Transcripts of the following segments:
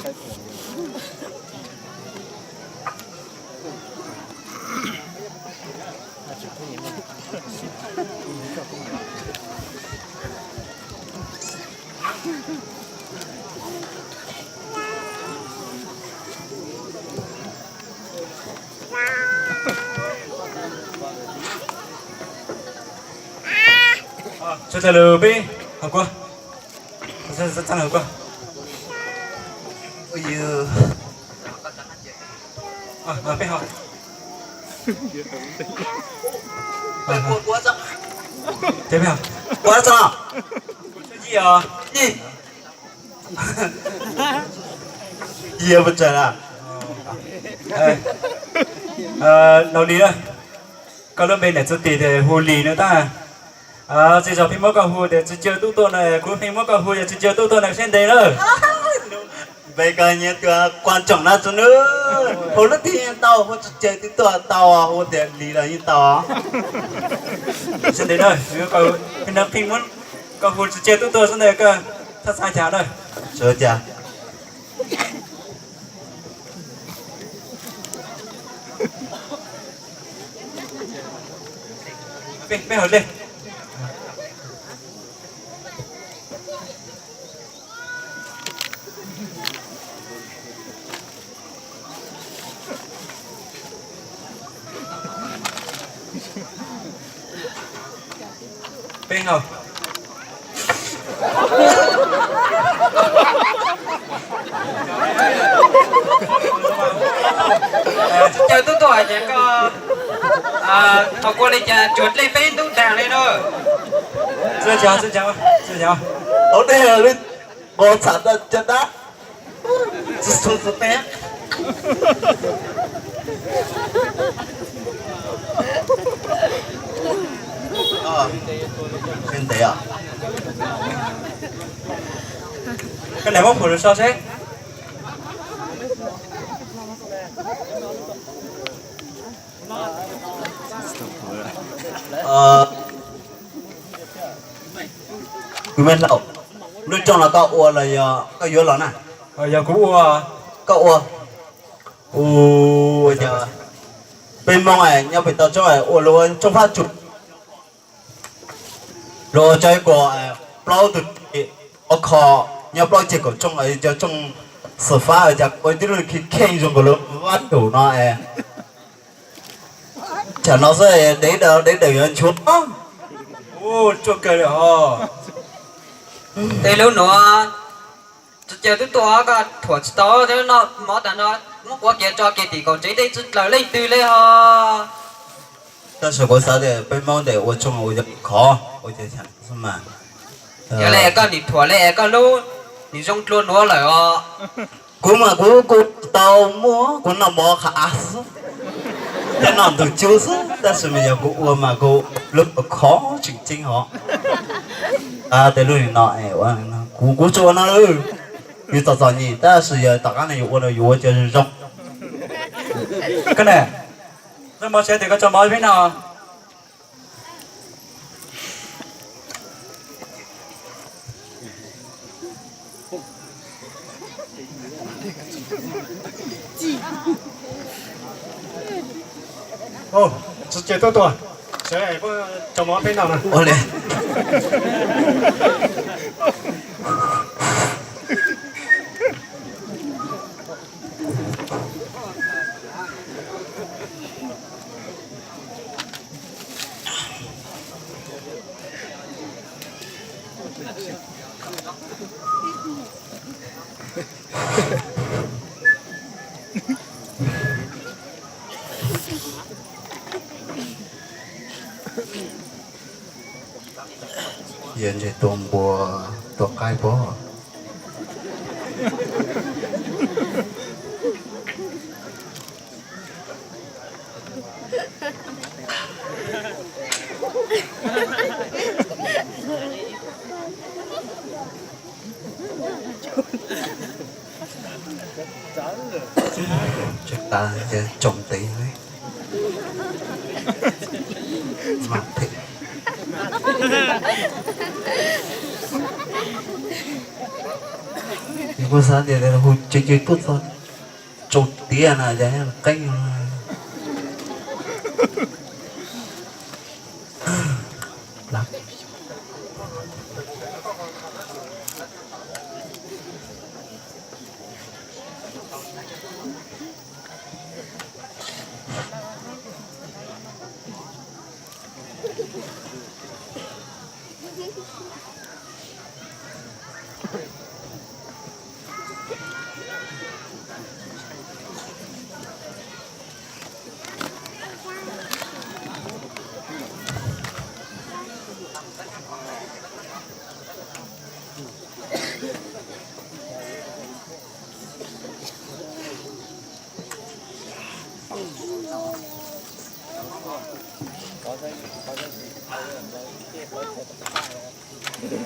Sawv daws los peb hauv kuab, sawv daws hauv kuab. Peb hauv, peb hauv, kuab tso, yij os, yij. Yij puas tsawg na? Nau Lis na, koj lub npe niam txiv tis tes hu Lis no tab. Tsis zog pheej muab koj hu tias tsis caw tub tuaj no, kuv pheej muab koj hu tias tsis caw tub tuaj no siab ntev na. Npe koj nyiam tus quan trọng na tub nub. Hu lub twg yeej tau, hu tsis caw tub tuaj tau, hu tias Lis los yeej tau. Siab ntev na, pheej muab koj hu tsis caw tub tuaj xwb ntag, koj txhob xav cas na. Sawv cas. Peb, peb hauv dlej. Peb hauv. Tsis caw tub tuaj ces koj thaum kua li cas tsuag dlej peb ntub ntaag li na. Txawj cav, txawj cav, txawj cav. Hauv dlej nqos txham tag caj dab. Txawj txawj txawj peb. Ntev os. Koj niam muab phum lus so seb. Kuv me laus, lub rooj no koj ua los yog koj yuav los na? Yog kuv ua. Koj ua. Ua cas peb Hmoob nyob pem toj roob ua lub rooj fab tsum, luag ua cov ib kuas plaub tug ris ua kho nyob plaub ceg kaum rooj, cov rooj xwm fab, cas ua tib lub kheej zoo nkaus li vaj ntsum no es. Tsam no xwb dev daws dev daws yuav nchuav. Ua tsuaj kawg li os. Tej lub nuav tsis caw tub tuaj, koj thuam tsis tau, noj mov tag no muab quav kiag tso kiag tim kaum tsev, tej tsis dlaws leej twg li os. Tab sis kuv xav tias peb Hmoob tes ua rooj ua cov khov ua cov xwb mas. Yog li koj nim thuam li es koj lub nim zoo dlua nuav lawm os. Kuv mas kuv kuj tau muab kuv noj mov qhov av xwb, thiab noj ntug cub xwb, tab sis mas yog kuv ua mas kuv lub khov tseem ceeb hov. Tej lub no kuv kuv tsuas ua no, yus txom txom nyem tab sis yog tom qab no yus ua no yus ua cov zoo zoo. Koj ne, noj mov seb tes koj tso mov peb noj. Tsis caw tub tuaj, seb tso mov peb noj na. Yog ntshe tua npua tua qaib pob. Tsawg tas ces tsoom tes li. Mas them. Kuv xav tias hu cov cw tuaj txog tsaus tiav na, cas qeeb.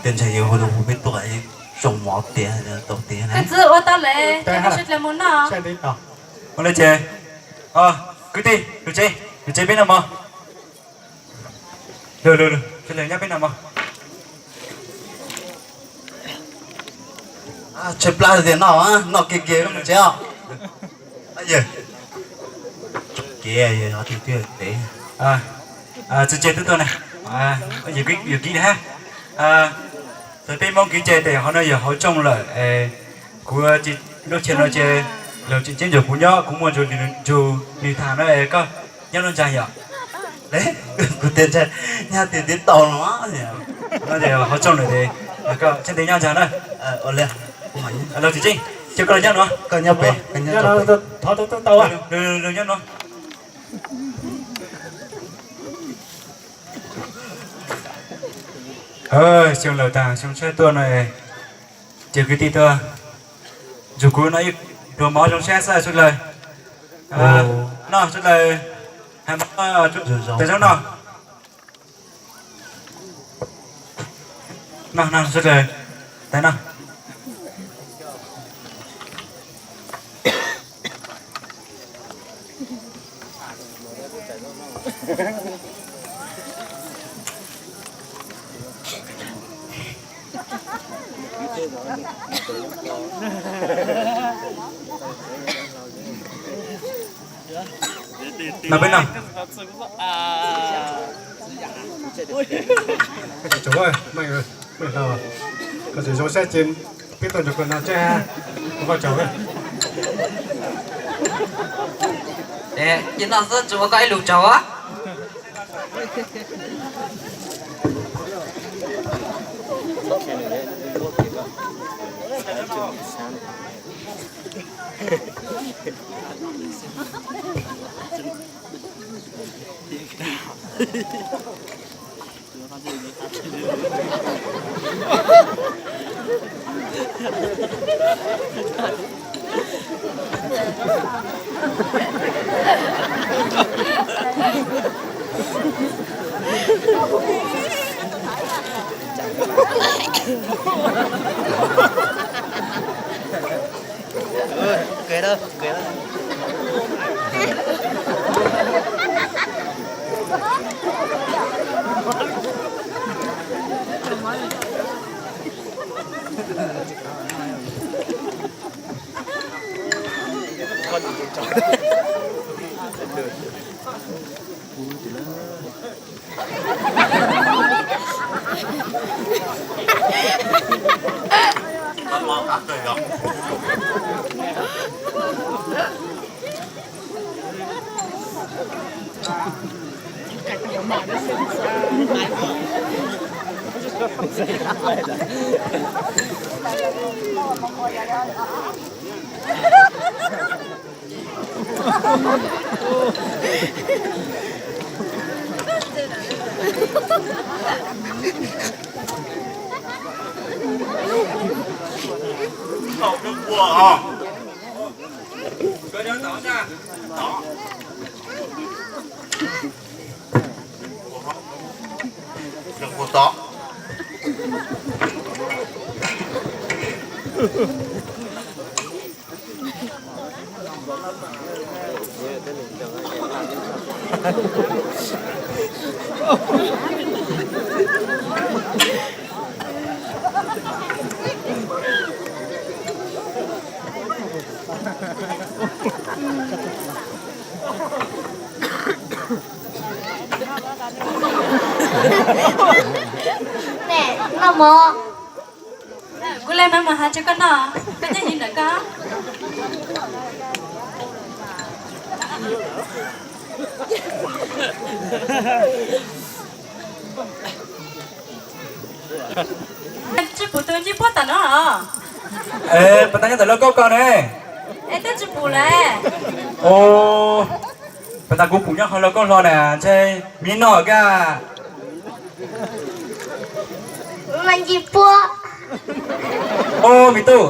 Tias ntshe yuav hu peb tuaj zoo mov tiav tau tiav na. Koj txiv ua tau lawm, ces koj sawv dlawg mus noj. Ua li ces, kwv tij, lug tsev, lug tsev peb noj mov. Lug, lug, lug, sawv dlawg nyob peb noj mov. Tshaib plab tias noj, noj kiag kiag mus tsev os. Yawg, kev tsis tseg twb tuaj na, yawm kib na ha. Txawm peb Hmoob kwv ces tes qhov no yog hauv tsooj lawm, kuv lub chaw no ces laug tseem ceeb nrog kuv nyob, kuv muaj ntsug nws tham no, koj nyob nruab ntsa yom. Kuv tias ntshe nyab tias tib tau no, no ces hauv tsooj lawm ces koj tseem ntev nyob ntsa na. Laug tseem ceeb, ces koj los nyob no, koj nyob pem, koj nyob pem, thov tau tau, nyob no. Xyoo laus tag xyoo tshiab tuaj no, ces kwv tij tuaj nrug kuv noj ib pluag mov zoo sab xwb sawv dlawg. Noj sawv dlawg, hais mov tes zoo noj. Noj, noj sawv dlawg, tes noj. No peb noj. Koj tseem zoo sab ces peb tuaj nrog koj noj tseg, koj tsaug. Ces noj xwb tsis ua koj ib lus tsaug. Noj mov. Kuv lam noj mov hais rau koj noj, koj nyob ntawm koj. Tsis pum tus ntsib puab tom no los? Puas tau nyob ntawm lawv koj ko ne? Es twb tsis pum lawm. Puas tas kuv pum nyob hauv lawv koj hlo na, ntshe miv noj kag. Mas ntsib puab. Ob me tub,